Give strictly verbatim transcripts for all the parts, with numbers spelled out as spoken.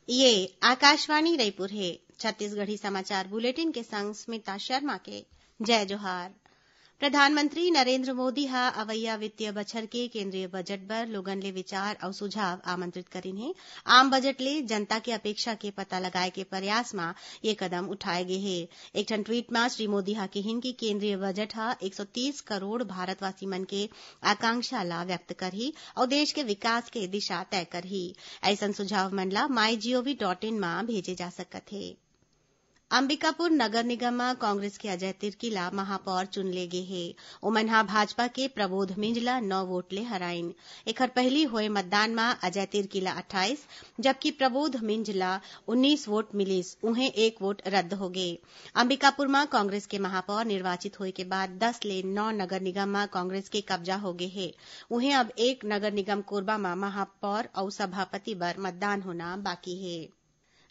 ये आकाशवाणी रईपुर हे। छत्तीसगढ़ी समाचार बुलेटिन के संग स्मिता शर्मा के जय जोहार। प्रधानमंत्री नरेंद्र मोदी ह अवइया वित्तीय बछर के केंद्रीय बजट बर लोगन ले विचार अउ सुझाव आमंत्रित करिन हे। आम बजट ले जनता के अपेक्षा के पता लगाए के प्रयास म ये कदम उठाए गे हे। एक ठन ट्वीट म श्री मोदी ह किहिन कि केंद्रीय बजट ह एक सौ तीस करोड़ भारतवासी मन के आकांक्षा ला व्यक्त करही अउ देश के विकास के दिशा तय करही। अइसन सुझाव मन ला my gov dot in म भेजे जा सकत हे। अंबिकापुर नगर निगम म कांग्रेस के अजय तिर्की ला महापौर चुन ले गे हे। ओमन ह भाजपा के प्रबोध मिंज ला नौ वोट ले हराइन। एखर पहिली होए मतदान म अजय तिर्की ला अट्ठाईस, जबकि प्रबोध मिंज ला उन्नीस वोट मिलिस, उहें एक वोट रद्द होगे। अंबिकापुर म कांग्रेस के महापौर निर्वाचित होए के बाद दस ले नौ नगर निगम म कांग्रेस के कब्जा होगे हे। उहें, अब एक नगर निगम कोरबा म महापौर अउ सभापति बर मतदान होना बाकी हे।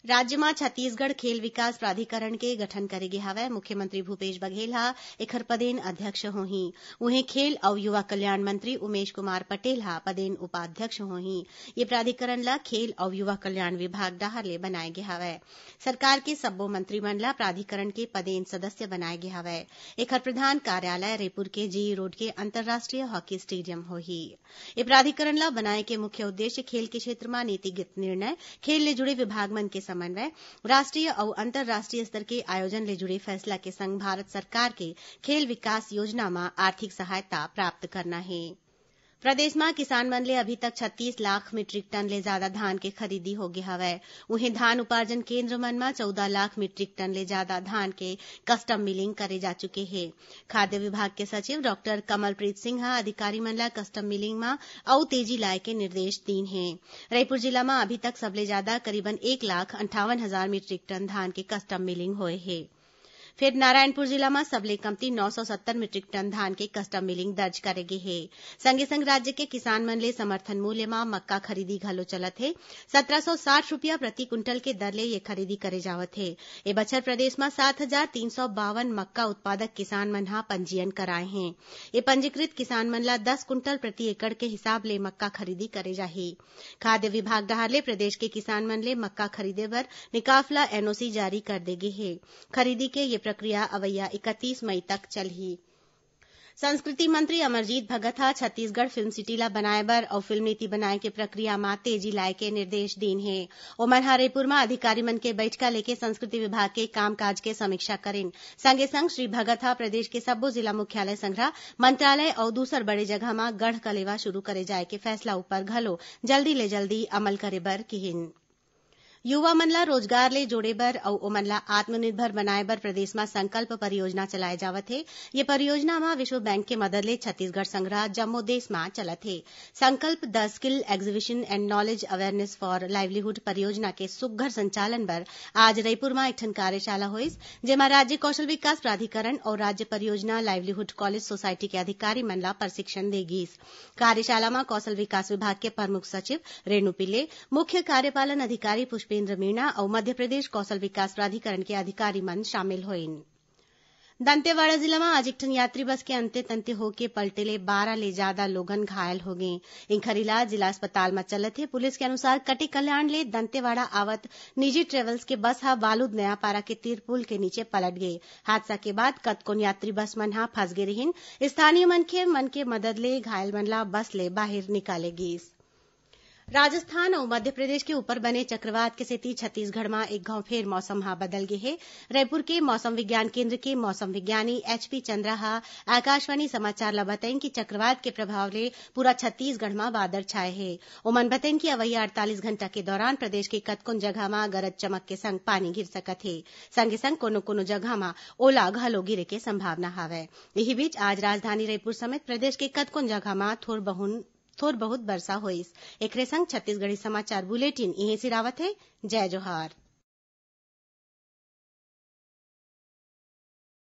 राज्य म छत्तीसगढ़ खेल विकास प्राधिकरण के गठन करे गे हवय। मुख्यमंत्री भूपेश बघेल ह एखर पदेन अध्यक्ष होही। उहें, खेल अउ युवा कल्याण मंत्री उमेश कुमार पटेल ह पदेन उपाध्यक्ष होही। ये प्राधिकरण ल खेल अउ युवा कल्याण विभाग डहार ले बनाए गे हवय। सरकार के सब्बो मंत्री मन ल प्राधिकरण के पदेन सदस्य बनाए गे हवय। एखर प्रधान कार्यालय रईपुर के जीई रोड के अंतर्राष्ट्रीय हॉकी स्टेडियम होही। ए प्राधिकरण ल बनाए के मुख्य उद्देश्य खेल के क्षेत्र म नीतिगत निर्णय, खेल ले जुड़े विभाग मन के समन्वय, राष्ट्रीय अउ अंतर्राष्ट्रीय स्तर के आयोजन ले जुड़े फैसला के संग भारत सरकार के खेल विकास योजना म आर्थिक सहायता प्राप्त करना हे। प्रदेश म किसान मन ले अभी तक छत्तीस लाख मीट्रिक टन ले जादा धान के खरीदी होगे हवय। उहें, धान उपार्जन केंद्र मन म चौदह लाख मीट्रिक टन ले जादा धान के कस्टम मिलिंग करे जा चुके हे। खाद्य विभाग के सचिव डॉक्टर कमलप्रीत सिंह ह अधिकारी मन ल कस्टम मिलिंग म अउ तेजी लाए के निर्देश दीन हे। रईपुर जिला म अभी तक सबले जादा करीबन एक लाख अंठावन हजार मीट्रिक टन धान के कस्टम मिलिंग होए हे। फेर नारायणपुर जिला म सबले कमती नौ सौ सत्तर मीट्रिक टन धान के कस्टम मिलिंग दर्ज करे गे हे। संगे संग राज्य के किसान मन ले समर्थन मूल्य म मक्का खरीदी घलो चलत हे। सत्रह सौ साठ रुपया प्रति कुंटल के दर ले ये खरीदी करे जावत हे। ए बछर प्रदेश म सात हजार तीन सौ बावन मक्का उत्पादक किसान मन ह पंजीयन कराए हें। ए पंजीकृत किसान मन ल दस कुंटल प्रति एकड़ के हिसाब ले मक्का खरीदी करे जाही। खाद्य विभाग डहार ले प्रदेश के किसान मन ले मक्का खरीदे बर निकाफ ल एनओसी जारी कर दे गे हे। खरीदी के ये प्रक्रिया अवइया इकतीस मई तक चलही। संस्कृति मंत्री अमरजीत भगत ह छत्तीसगढ़ फिल्म सिटी ला बनाए बर अउ फिल्म नीति बनाए के प्रक्रिया म तेजी लाए के निर्देश दीन हे। ओमन ह रईपुर म अधिकारी मन के बइठका लेके संस्कृति विभाग के कामकाज के समीक्षा करिन। संगे संग श्री भगत ह प्रदेश के सब्बो जिला मुख्यालय संघरा, मंत्रालय अउ दूसर बड़े जगह म गढ़ कलेवा शुरू करे जाए के फैसला उपर घलो जल्दी ले जल्दी अमल करे बर किहिन। युवा मन ला रोजगार ले जोड़े बर अउ ओमन ला आत्मनिर्भर बनाए बर प्रदेश म संकल्प परियोजना चलाए जावत हे। ये परियोजना म विश्व बैंक के मदद ले छत्तीसगढ़ संघरा जम्मो देश म चलत हे। संकल्प The Skill Exhibition and Knowledge Awareness for Livelihood परियोजना के सुघ्घर संचालन बर आज रईपुर म एक ठन कार्यशाला होइस, जेमा राज्य कौशल विकास प्राधिकरण अउ राज्य परियोजना लाइवलीहुड कॉलेज सोसाइटी के अधिकारी मन ला प्रशिक्षण दे गीस। कार्यशाला म कौशल विकास विभाग के प्रमुख सचिव रेणु पिल्ले, मुख्य कार्यपालन अधिकारी पुष्पेंद्र मीणा अउ मध्य प्रदेश कौशल विकास प्राधिकरण के अधिकारी मन शामिल होइन। दंतेवाड़ा जिला म आज एक ठन यात्री बस के अंते तंते होके पलटे ले बारह ले जादा लोगन घायल हो गे। इंखर इलाज जिला अस्पताल म चलत हे। पुलिस के अनुसार, कटेकल्याण ले दंतेवाड़ा आवत निजी ट्रेवल्स के बस ह बालूद नयापारा के तीर पुल के नीचे पलट गे। हादसा के बाद कतकोन यात्री बस मन ह फंस गे रिहिन। स्थानीय मनखे मन के मदद ले घायल मन ला बस ले बाहिर निकाले गीस। राजस्थान अउ मध्य प्रदेश के ऊपर बने चक्रवात के सेती छत्तीसगढ़ म एक घांव फेर मौसम ह बदल गे हे। रायपुर के मौसम विज्ञान केंद्र के मौसम विज्ञानी एच पी चंद्रा ह आकाशवाणी समाचार ल बतइन कि चक्रवात के प्रभाव ले पूरा छत्तीसगढ़ म बादर छाए हे। ओमन बतइन कि अवइया अड़तालीस घंटा के दौरान प्रदेश के कतकोन जगह म गरज चमक के संग पानी गिर सकत हे। संगे संग कोनो-कोनो जगह म ओला घलो गिरे के संभावना हावय। इही बीच, आज राजधानी रायपुर समेत प्रदेश के कतकोन जगह म थोर बहुन, थोर बहुत बरसा होइस। एखरे संग छत्तीसगढ़ी समाचार बुलेटिन इहें सिरावत हे। जय जोहार।